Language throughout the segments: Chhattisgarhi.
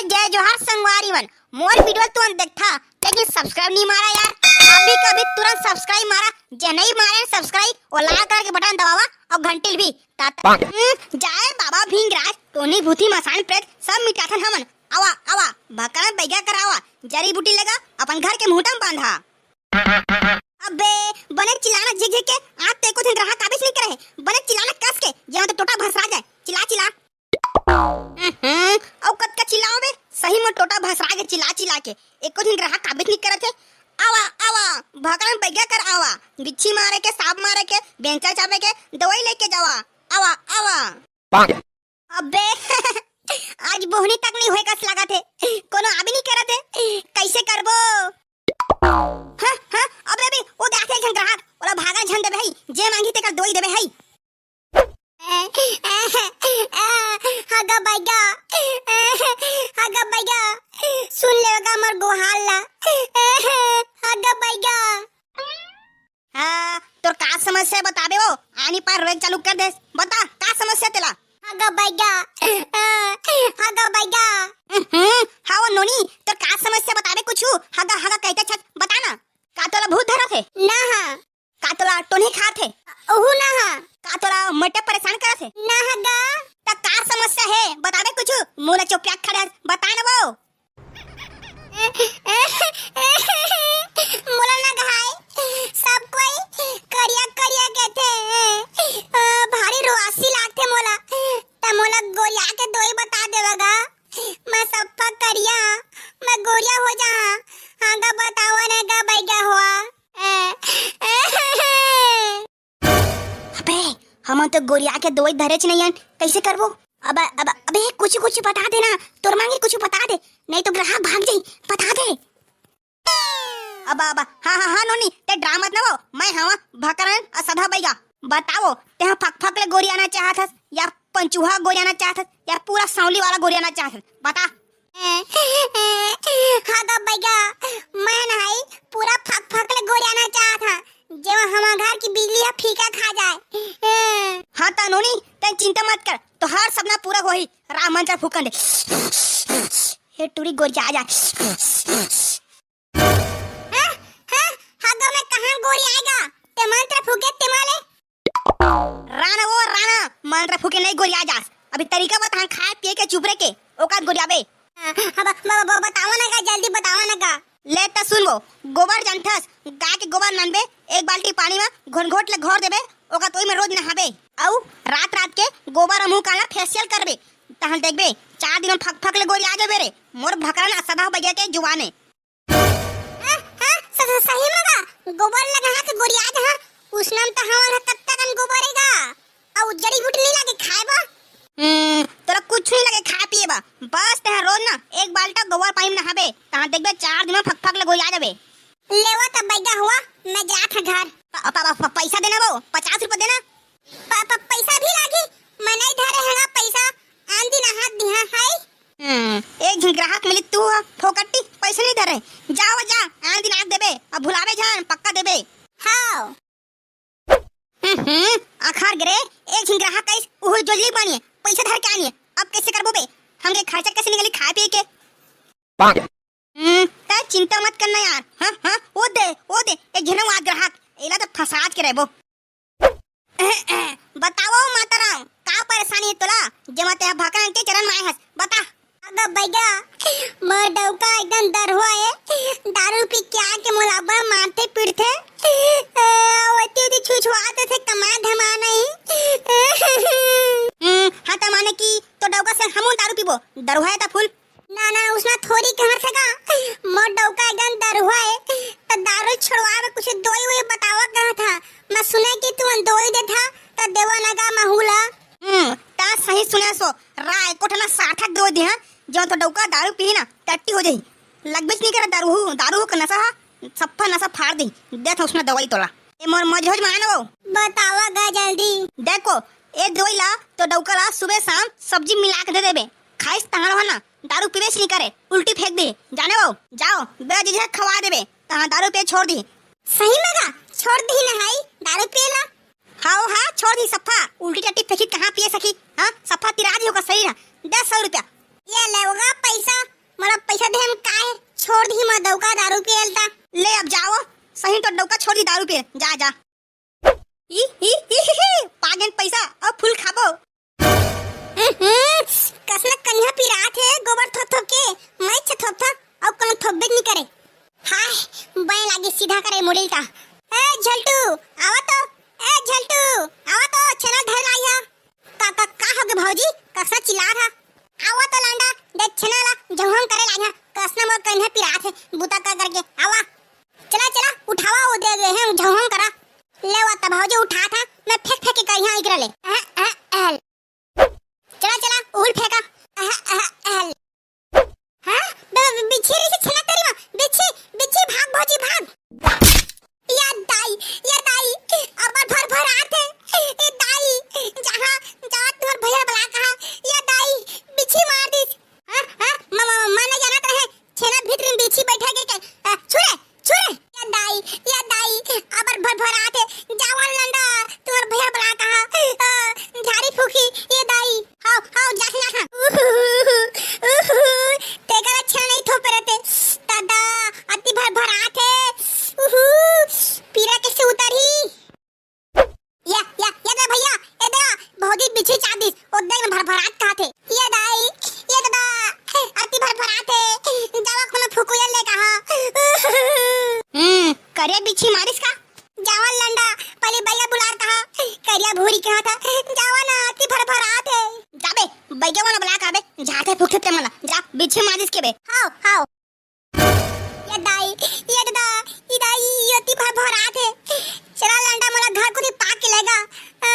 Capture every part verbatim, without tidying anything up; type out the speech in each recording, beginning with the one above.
जय जोहार संगवारी मन, मोर video तुरंत देखथा, लेकिन subscribe नहीं मारा यार। अभी कभी तुरंत subscribe मारा, जे नहीं मारे subscribe, वो लाल colour के button दबावा और घंटी भी। तात-, हम्म, जय बाबा भींगराज, टोनी भूती मसान प्रेत सब मिटाथन हमन। आवा, आवा, भकरा बइगा कर आवा, जड़ी बूटी लगा, अपन घर के मुहूटा में बांधा। अबे, बने चिल्लाना झिक झिक के, आज तो एको झन ग्राहक आबेच नहीं करे हे। बने चिल्लाना कस के, जेमा तो टोटा भसरा जाए। चिल्ला, चिल्ला। हम्म, अउ कतका चिल्लाओ बे, सही में टोटा भसरा के चिल्ला चिल्ला के। एको झन ग्राहक आबेच नहीं करत हे। आवा, आवा, भकरा बइगा कर आवा। बिच्छी मारे के, सांप मारे के, बेंचा चाबे के, दवाई लेके जावा। आवा, आवा। अबे, आज बोहनी तक नहीं होए कस लागत हे। कोनो आबे नहीं करत हे। कैसे करबो? हाँ, हाँ, अबे, अबे, वो दे आथे एक झन ग्राहक, ओला भागन झन देबे हई, जे मांगी तेकर दोई देबे हई। हगा बइगा, हगा बइगा, सुन ले गा मोर गोहार ला। हगा बइगा। हाँ, तोर का समस्या हे बताबे वो? आनी पार रोए चालू कर देस। बता, का समस्या तेला? हगा बइगा, हगा बइगा। हम्म, हाँ वो नोनी, तोर का समस्या बताबे कुछु? हगा, हगा कहते छस, बता ना। का तोला भूत धरत हे? ना हा। का तोला टोनी खात हे? ओहू ना हा। का तोला मोटे परेशान करत हे? ना हा गा। त का समस्या हे? बताबे कुछु? मुंह ला चोपिया के खड़े हस, बता ना वो। मोला ना घाय, सब कोई करिया करिया कहथे। अ, भारी रुआसी लागथे मोला। त मोला गोरिया के दोई बता देवा गा। मैं सफ्फा करिया, मैं गोरिया हो जाहा। हाँ गा, बतावा ना गा बइगा होवा। अबे, हमन तो गोरिया के दोई धरेच नइयन, कइसे करबो? अब, अब, अबे, कुछु, कुछु बता दे ना, तोर मांगे कुछु बता दे, नहीं तो ग्राहक भाग जाई, बता दे। अब, अब, हाँ, हाँ, हाँ, नोनी, ते डरा मत ना वो, मैं हवा भकरन असधा बइगा। बताओ, तेहा फक फक ले गोरियाना चाहत हस, या पंचुहा गोरियाना चाहत हस, या पूरा सांवली वाला गोरियाना चाहत हस? बता। हाँ गा बइगा, मैं नहाई पूरा फक फक ले गोरियाना चाहत हा, जेमा हमर घर की बिजली हा फीका खा जाए। हाँ त नोनी, तैं चिंता मत कर, तोहार सपना पूरा होही। राम मंत्र फूकन दे, हे टूरी गोरिया आ जा। हाँ, हाँ, हगा में कहाँ गोरिया आएगा? ते मंत्र फूके ते माले। राना वो राना, मंत्र फूके नहीं गोरिया जास। अभी तरीका बता, खाए पिए के चुप रह के, ओका गोरियाबे। हाँ, हाँ, ब-, ब-, ब-, बतावा ना गा, जल्दी बतावा ना गा। ले त सुन वो, गोबर जानथस, गाय के गोबर नानबे, एक बाल्टी पानी में घोनघोट ले घोर देबे, ओका तोई में रोज नहाबे। अउ रात रात के गोबर अउ मुंह काला facial करबे, तहन देखबे, चार दिन में फक फक ले गोरिया जाबे रे। मोर भकरन असधा बइगा के जुबान ए। हाँ, हाँ, स-, स-, सही में गा, गोबर लगा के गोरिया जहाँ, उसनम त हमार कत्ता कन गोबर ए गा, अउ जड़ी बूटी नहीं लागे खाए बा। हम्म, तोरा कुछ नहीं लगे खाए पिए बा, बस तेहा रोज ना एक बाल्टा गोबर पानी में नहाबे, तहाँ देखबे चार दिन में फक फक ले गोरिया जाबे। लेवा त बइगा हुआ, मैं जात ह घर। प-, प-, प-, पैसा देना वो, पचास रुपया देना। प-, प-, पैसा भी लागी, मैं नहीं धरे हंगा पैसा, आन दिन हाथ दिहा है। हम्म, एक झन ग्राहक मिली तू ह, फोकट्टी पैसा नहीं धरे। जाओ जा, आन दिन आके देबे, अब भुलावे झन, पक्का देबे। हाँ। हम्म, हम्म, आखर गे रे, एक झन ग्राहक आइस, उहू जोजली बानिए, पैसा धर के आनिए। अब कैसे करबो बे? हमके खर्चा कैसे निकली खाए पिए के? हम्म, तै चिंता मत करना यार। हाँ, हाँ, वो दे, वो दे, एक झन आ ग्राहक, एला तो फंसात के रहबो। बताओ माताराम, का परेशानी है तोला, जेमा ते भकरन के चरण माए हस? बता। अगा बइगा, मोर डौका एकदम दरहुआ ए, दारू पी के आके मोला अब्बड़ मारथे पीटथे। अ, ओती ओती छुछुआत थे, कमा धमा नहीं। हम्म, हाँ त माने कि तो डौका से हमू दारू पीबो, दरहुआ ए त फुल। ना, ना, उसना थोड़ी कहत हे का, मोर डौका एकदम दरहुआ ए, त दारू छोड़वावे कुछ दोई वोई बतावा कहत हा, मैं सुने कि तू दोई देथा, त देवा नगा महूला। हम्म, त सही सुने सो, राय कोठना सार्थक दोई दे, जो तो डौका दारू पीही ना, टट्टी हो जाही। लगबेच नहीं करे दारू हूँ, दारू हूँ के नशा हा, सप्पा नशा फाड़ दी। देख उसने दवाई तोला। ए मोर मजोज मान वो। बतावा गा जल्दी। देखो, ए दवाई ला तो डौका ला सुबह शाम सब्जी मिला के दे देबे। खाइस तहां रहो ना, दारू पीबेच नहीं करे, उल्टी फेंक दे। जाने वो, जाओ, बेरा जीजे खवा देबे, तहां दारू पिए छोड़ दी। सही में गा, छोड़ दी ना हाई, दारू पिए ला। हाँ, हाँ, छोड़ दी सफा। उल्टी टट्टी फेंकी कहाँ पिए सकी? हाँ, सफा तिरा दी होगा शरीर। दस सौ रुपया। ये ले होगा पैसा, छोड़ दिही मैं डउका दारू पियल ता। ले अब जाओ, सही तो डउका छोड़ दिही दारू पियल, जा, जा। ई, ई, ई, ही, ही, पागेन पैसा, अब फूल खाबो। हम्म, कसना कनिहा पिरात हे, गोबर थोप थोप के, मैं छ थोप था, अब कोनो थोपबे नहीं करे। हाय, बय लागे सीधा करे मुड़ी का। ए झलटू, आवा तो, ए झलटू, आवा तो, छेना धर लाई हा। का, का, का होगे भौजी? कसना चिल्ला रहा? आवा तो लांडा, देख छेना ला, झौहम करे लाग हा, कसना मोर कनिहा पिरात हे, बूता कर करके, आवा। चला, चला, उठावा, वो दे दे हैं, झौहम करा। ले वा त भौजी उठा था, मैं फेंक फेंक के कहीं इकरा ले। अह, अह, अह। चला, चला, उल फेंका। अह, अह, अह। हाँ? बे-, बे-, बिच्छी रही से छेना तरी मा। बिच्छी, बिच्छी, भाग भौजी, भाग। या दाई, या दाई, अबर भर भर आत हे। ए दाई, जहाँ, जहाँ तुहर भैया बला कहा, या दाई, बिच्छी मार दिस। हाँ, हाँ, म-, म-, म-, मैं नहीं जानत रहे, छेना भीतरी में बिच्छी बैठा के, के, अ, छुरे, छुरे। या दाई, या दाई, अबर भर भर आत हे, जावा लंडा, तुहर भैया बला कहा, अ, झारी फूकी, ये दाई। हाव, हाव, जा, जा, जा। उहु, उहु, तेकर अच्छा नहीं थोपे रहते। दादा, अति भर भर आत हे। उहु, पीरा कैसे उतरही? या, या, या दे भैया, ए दे, भौजी बिच्छी चादिस, ओ दे में भर भर आत कहा थे। ये दाई, ये दादा, अति भर भर आत हे। जावा कोनो फुकुया ले कहा। हम्म, करे बिच्छी मारिस का? जावा लंडा, पहले भैया बुलात कहा, करिया भूरी कहा था, जावा ना, अति भर भर आत हे। जाबे, बैगे वाला बुला का बे, जाते फुकते ते मला, जा, बिच्छी मारिस के बे। हाव, हाव। ये दाई, ये दादा, ये दाई, ये अति भर भर आत हे। चला लंडा, मोला घर कोती पाक के लेगा। आ।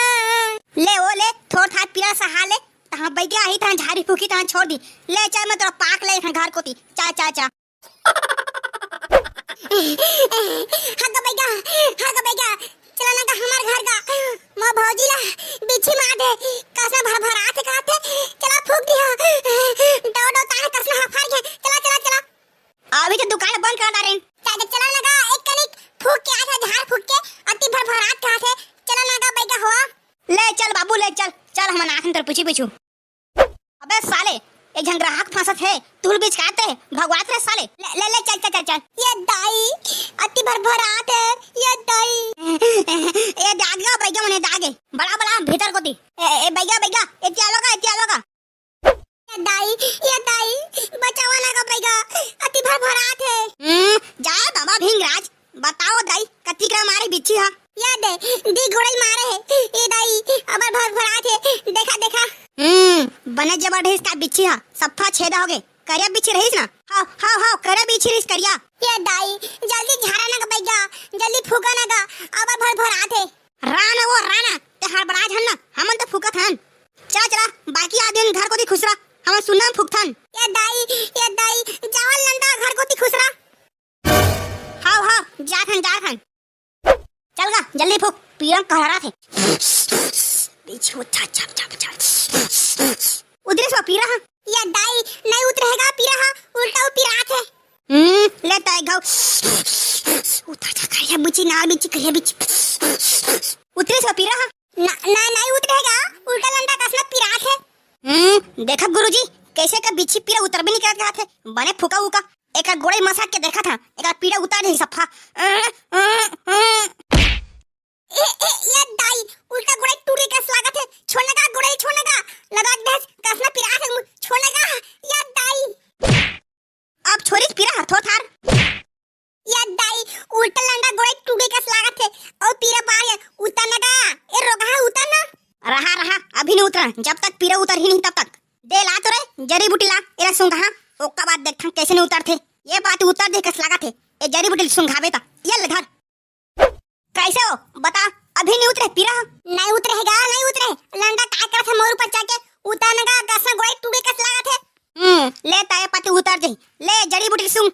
ले ओ ले, थोर थार पीरा सहा ले, तहाँ बैगे आही, तहाँ झारी फूकी, तहाँ छोड़ दी। ले चल, मैं तोला पाक ले घर कोती, चा, चा, चा। हग बैगा, हग बैगा, चला ना का हमार घर का। मोर भौजी ला बिच्छी मार दे, कसना भर भर आत हे कहत हे, चला फूक दिहा। डो डो ताहे कसना हफार गया, चला, चला, चला। अभी तो दुकान बंद कर डारे। चला, चला ना का, एक कनिक फूक के आ जा, झार फूक के, अति भर भर आत कहत हे, चला ना का बैगा हो। ले चल बाबू, ले चल, चल हमन आथन तोर पीछू पीछू। अबे साले, एक झन ग्राहक फंसत हे, तुल बीच काते, भगवात रे साले। ले, ले, ले, चल, चल, चल, चल। ये दाई, अति भर भर आत हे, ये दाई। ये दागे, बैगे मने दागे। बड़ा, बड़ा, भीतर कोती। ए, ए, बैगे, बैगे, एती आलो का, एती आलो का। ये दाई, ये दाई, बचावा ना का बैगे, अति भर भर आत हे। हम्म, जा बाबा भींगराज, बताओ दाई, कतिक रा मारे बिच्छी हा? ये दे, दी गोड़ई मारे हे। ए दाई, अबर भर भर आत हे। देखा, देखा। हम्म, बने जबर रहिस का बिच्छी हा, सफ्फा छेदा होगे। करिया बिच्छी रहिस ना? हाव, हाव, हाव, करिया बिच्छी रहिस, करिया। ये दाई, जल्दी झारा ना का बैगा, जल्दी फूका ना का, अबर भर भर आत हे। राना वो, राना, ते हड़बड़ा झन ना, हमन तो फूकत हन। चला, चला, बाकी आदमी घर कोती खुसरा, हमन सुन्ना में फूकथन। ये दाई, ये दाई, जावा लंडा घर कोती खुसरा। हाव, हाव, जात हन, जात हन। चल गा, जल्दी फूक, पीरा कहरात हे। बीच में छप, छप, छप, छप। उतरे सो पीरा हा। या दाई, नहीं उतरेगा पीरा हा, उल्टा वो पिरात हे। हम्म, ले ताई घाव। उतर जा, करिया बिच्छी, ना बिच्छी, करिया बिच्छी। उतरे सो पीरा हा। ना, ना, नहीं उतरेगा, उल्टा लंडा कसना पिरात हे। हम्म, देखा गुरुजी, कैसे का बिच्छी पीरा उतर भी नहीं करत हे, बने फूका उका। एकर गोड़ई मसा के देखत हा, एकर पीरा उतर जाही सफा। ए, ए, ये दाई, उल्टा गोड़ई टूटे कस लागत हे, छोड़ ना का गोड़ई, छोड़ ना का, लगा दे, कसना पिरात हे, छोड़ ना का, ये दाई। अब छोरी पीरा हथो थार। या दाई, उल्टा लंडा गोड़े टूटे कस लागत हे। अउ पीरा बार हे, उतर ना गा। ए रोगहा, उतर ना। रहा, रहा, अभी नहीं उतरा। जब तक पीरा उतरही नहीं, तब तक। दे ला तो रे, जड़ी बूटी ला, एला सूंघहा। ओका बाद देखथन कैसे नहीं उतरथे। ये बात उतर दे कस लागत हे। ए जड़ी बूटी सूंघाबे त। ये ले धर। कैसे हो? बता, अभी नहीं उतरे पीरा? नहीं उतरे हे गा, नहीं उतरे। लंडा काय करत हे मोर ऊपर चढ़ के? उतर ना गा, कसना गोड़े टूटे कस लागत हे। हम्म, ले ताए पाती उतर दे। ले जड़ी बूटी सूंघ।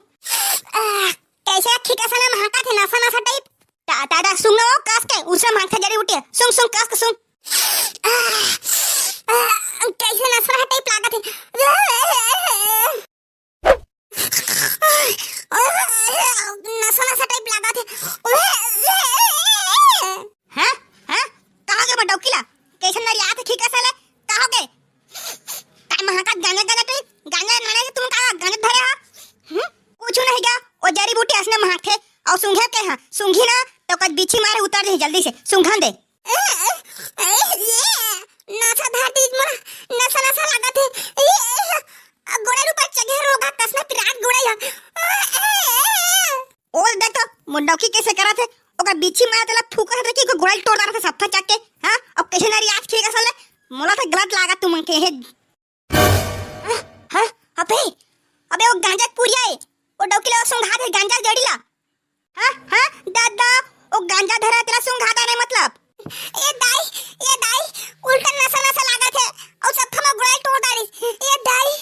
आह, कैसे खिकस ना महकत हे, नसा नसा type। ता, ता, ता, सूंघ ना वो कस के, उसे महकत हे जड़ी बूटी। सूंघ, सूंघ, कस के सूंघ। आह, आह, कैसे नसा नसा type लागत हे। नसा नसा type लागत हे। हैं? हैं? कहाँ गे बा डौकी ला? कैसे नरियात हे खिकस ले? कहाँ गे? काय महकत गांजा गांजा type? गांजा नाने के तुम का गांजा धरे हा? हम्म? कुछ नहीं हाँ, सूंघी ना, त ओकर बिच्छी मारे उतर जाही जल्दी से, सूंघन दे। ए, ए, ए, ये, नसा धर दीस मोला, नसा, नसा लागत हे। ए, ए, गोड़े ऊपर चढ़े रोगहा, कस ना पिरात गोड़े ह। ए, ए, ए। ओ देख तो, मोर डौकी कइसे करत हे, ओकर बिच्छी मारे तेला फूंकत हे कि गोड़े ल तोड़ डारत हे सफ्फा चक के, हाँ? अब कइसे नरियात खिएगा साले, मोला तो गलत लागत तुमन के हे। हाँ, हाँ, अबे, अबे वो गांजा के पुड़िया हे, वो डौकी ला सूंघा दे गांजा के जड़ी ला। हाँ, हाँ, दादा, वो गांजा धरा तेला सूंघा दे नहीं मतलब। ए दाई, ए दाई, उल्टा नसा नसा लागत हे, अउ सब हमर गोड़े ल तोड़ डारिस। ए दाई,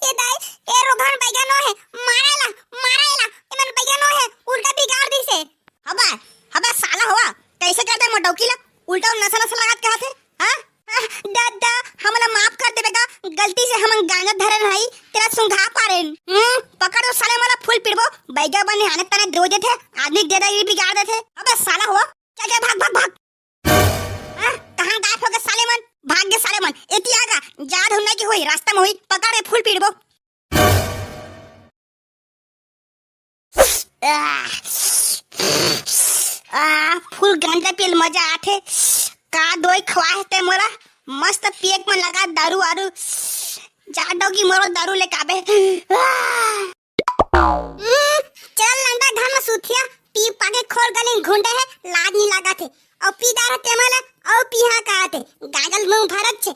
ए दाई, ए रोगहा बइगा नो हे, मारा एला, मारा एला, एमन बइगा नो हे, उल्टा बिगाड़ दिस हे। हबे, हबे साला होवा, कइसे करत हे मोर डौकी ला, उल्टा नसा नसा लागत कहत हे, हाँ? ददा, हमला माफ कर देबे गा, गलती से हमन गांजा धरे रहई, तेला सूंघा पारेन। हम्म, पकड़ तो साले मोला फूल पीटबो, बइगा बने आने ताने दे देथे, आदमी के दे दे, ये बिगाड़ देथे। अबे साला हो, चल, चल, भाग, भाग, भाग। हाँ, कहाँ गायब हो गे साले मन? भाग गे साले मन, एती आ गा, जा धुन नहीं की होई, रास्ता में होई, पकड़ रे फूल पीटबो। आह, आह, फुल गांजा पिए ल मजा आथे। का दवाई खवाए हे ते मोला, मस्त पिए के मन लगा दारू वारू। जा डौकी मोरो दारू लेके आबे। आह। हम्म, चल लंडा घर में सुतिया, पी पाके खोर गली घुंडे हे, लाज नहीं लागत हे। अउ पी दारा ते मला, अउ पीहा का आथे, गांजा ल मुंह भरत छे।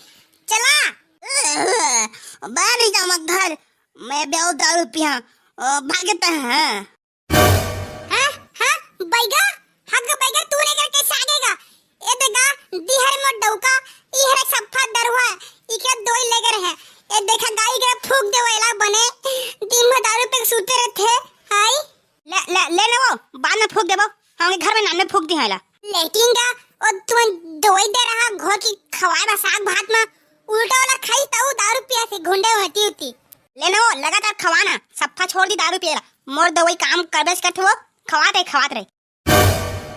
चला। आह, बाहर नहीं जाऊँ घर, मैं बेउ दारू पिया, अ, भागता है। हाँ, हाँ, बैगा, हग बैगा, तू नहीं करके सागेगा। ए देगा, दिहर मोर डौका, ई हरे सफ्फा दरुहा, ई के दोई लेगे रहे। ए देखा गाई के फूंक दे वैला बने, दिन में दारू पे सूते रहते, हाय। ले, ले, ले ना वो, बाद में फूंक देबो, हमके घर में नान में फूंक दिहाइला। लेकिन का, ओ तुमन दोई दे रहा, घोर की खवाए बा साग भात में, उल्टा वाला खाई ताऊ दारू पिया से घुंडे होती होती। ले ना वो, लगातार खवाना, सफ्फा छोड़ दी दारू पिएला। मोर दवाई काम करबेच करथे वो, खवात रहे, खवात रहे।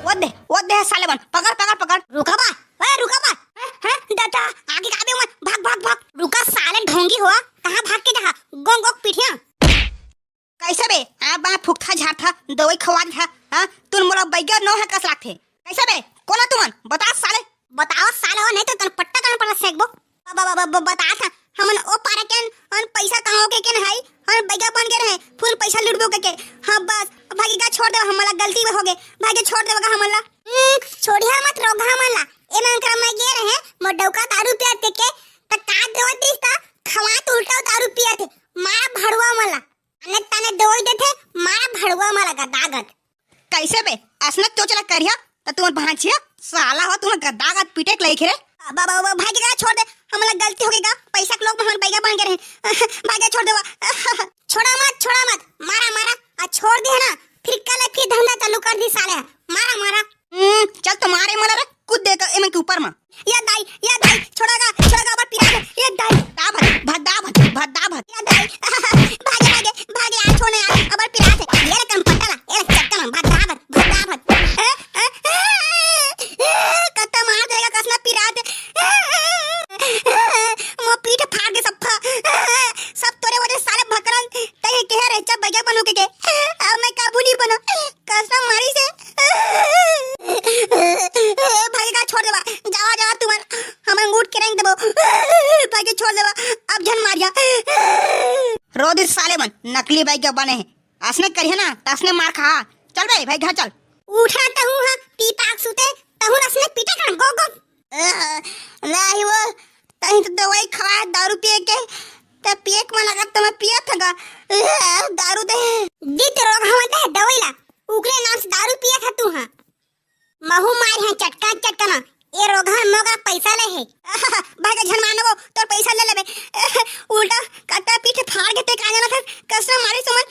वो दे, वो दे साले मन, पकड़, पकड़, पकड़। रुका बा, ओए रुका बा। हैं, हैं, दादा, आगे का आबे मन, भाग, भाग, भाग। रुका साले ढोंगी हुआ, कहाँ भाग के जहा, गोंग गोंग पिठिया। कैसे बे? आ बा फुकथा झारथा, दवाई खवा देथा, हाँ? तुन मोला बैगा नो है कस लागथे। कैसे बे? कोन आ तुमन? बता साले। बताओ साले हो, नहीं तो तन पट्टा कान पर सेकबो। ब-, ब-, ब-, ब-, बता था, हमन ओ पारे केन, अन पैसा कहाँ के केन हाई, अन बैगा बन गे रहे, फुल पैसा लुटबो के के। हाँ बस, भागी का छोड़ दे, हमला गलती हो गे, भागी छोड़ दे बगा हमला। हम्म, छोड़िया मत रोगा हमला। ए मन कर मैं गे रहे, मोर डौका दारू पिया के, त का देवत दिस त खवा तो उल्टा दारू पिया थे, मारा भड़वा मला। अने तने दवाई देथे, मारा भड़वा मा लगा दागत। कैसे बे? असनक चोचला करिया, त तुमन भांचिया, साला हो तुमन गद्दा गद पीटे के लइखे रे। अब, अब, अब, भाई के छोड़ दे, हमला गलती हो गई गा, पैसा के लोग में हमन बैगा बन गए रहे। भाई के छोड़ दे वो। छोड़ा मत, छोड़ा मत, मारा, मारा, आ छोड़ दे ना, फिर कल फिर धंधा चालू कर दी साले, मारा, मारा। हम्म, चल तो मारे मला रे, कूद दे तो एमन के ऊपर मा। या दाई, या दाई, छोड़ा गा, छोड़ा गा, अबर पिरात हे। या दाई। भद्दा भद, भद्दा भद, भद्दा भद। या दाई, भागे, भागे, भागे, आ छोड़ने आ, अबर पिरात हे। ये रे कम पट्टा ला, ये रे चक्का ला, भद्दा भद, भद्दा भद। ए, ए, ए, ए, कत्ता मार देगा, कसना पिरात हे। ए, ए, ए, मो पीठ फाड़ दे सफ्फा। ए, ए, सब तोरे वजह साले भकरन, तई के रे, चप बजा बनो के के। अब मैं काबू नहीं बनो। कसम मारी से। भागे का छोड़ देवा, जावा, जावा तुमन, हमन उठ के रेंग देबो। भागे छोड़ देवा, अब झन मारिया। रो दे साले मन, नकली बैगा बने हे, असने करिया ना, तसने मार खा। चल बे, भाई घर चल। उठा तहूँ हा, पी पाक सुते, तहूँ असने पीटे कर, गो, गो। अ, नहीं वो, तहीं तो दवाई खवाए दारू पिए के, त पिए के मन लगत त मैं पियत हगा। अ, दारू दे। दी तो रोगहा दे दवाई ला, उकरे नाम से दारू पियत ह तू हा। महू मार है चटका चटकना, ए रोगहा मोगा पैसा ले हे। भागे झन मानबो, तोर पैसा ले लेबे। उल्टा कत्ता पीठ फाड़ के ते का जाना था, कसम मारी सुमन,